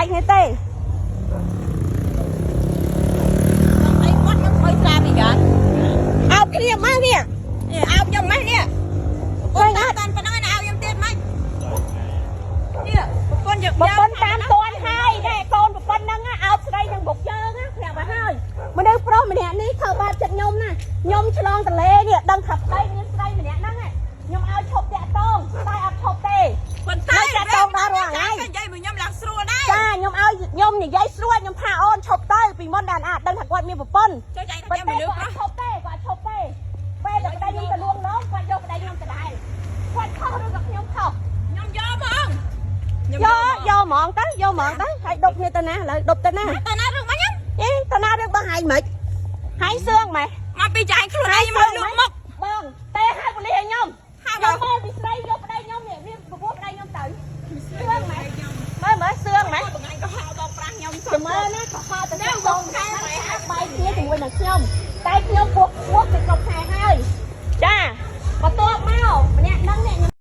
បែកគ្នាទេ អីគាត់ខ្ញុំអុយស្លាប់ពីកា អោបគ្នាមកនេះ នេះអោបខ្ញុំម៉េះនេះប្រពន្ធតាមតាន់ប៉ុណ្ណឹងណាអោបខ្ញុំទៀតម៉េចនេះប្រពន្ធយក ប្រពន្ធតាមតន់ហើយណែកូនប្រពន្ធហ្នឹងអោបស្រីនឹងបុកជើងណាប្រាប់ឲ្យហើយមនុស្សប្រុសម្នាក់នេះធ្វើបាបចិត្តខ្ញុំណាខ្ញុំឆ្លងតលេនេះដឹងថាប្តីមានស្រីម្នាក់ហ្នឹងខ្ញុំឲ្យឈប់តាក់តងតែអត់ឈប់ទេ ប៉ុន្តែ នៅតាក់ទងដល់រាល់ថ្ងៃ និយាយមួយខ្ញុំឡើងស្រួលដែរ ចាខ្ញុំឲ្យខ្ញុំនិយាយស្រួលខ្ញុំថាអូនឈប់ទៅពីមុនដល់អាចដឹងថាគាត់មានប្រពន្ធ ចុះចៃ ប៉ុ ថា ន្តែគាត់ មនុស្សប្រុស អត់ឈប់ទេគាត់អត់ឈប់ទេពេលតែប្តីខ្ញុំទៅលួងលោមគាត់យកប្តីខ្ញុំទៅដែរគាត់ខុសឬក៏ខ្ញុំខុស ខ្ញុំយកហ្មង យកយកហ្មងទៅយកហ្មងទៅហើយដប់គ្នាទៅណាឥឡូវដប់ទៅណា ទៅណារឿងមកខ្ញុំ អេទៅណារឿងរបស់ហែងមិនហែងសឿងម៉េះ មកពីចាយខ្លួនឯងមកលក់មុខ បងទេហៅប៉ូលីសឲ្យខ្ញុំ ហៅ ខ្ញុំមកពីស្រីយកប្តីខ្ញុំនេះមានប្រពន្ធប្តីខ្ញុំទៅសឿងម៉េះមើលមើលសឿងម៉េះ បងឯងក៏ហៅបងប្រាស់ខ្ញុំ ចាំមើលណាក៏ហៅទៅបងខែបែកគ្នាជាមួយនឹងខ្ញុំតែខ្ញុំពោះពោះទៅគ្រប់ខែហើយ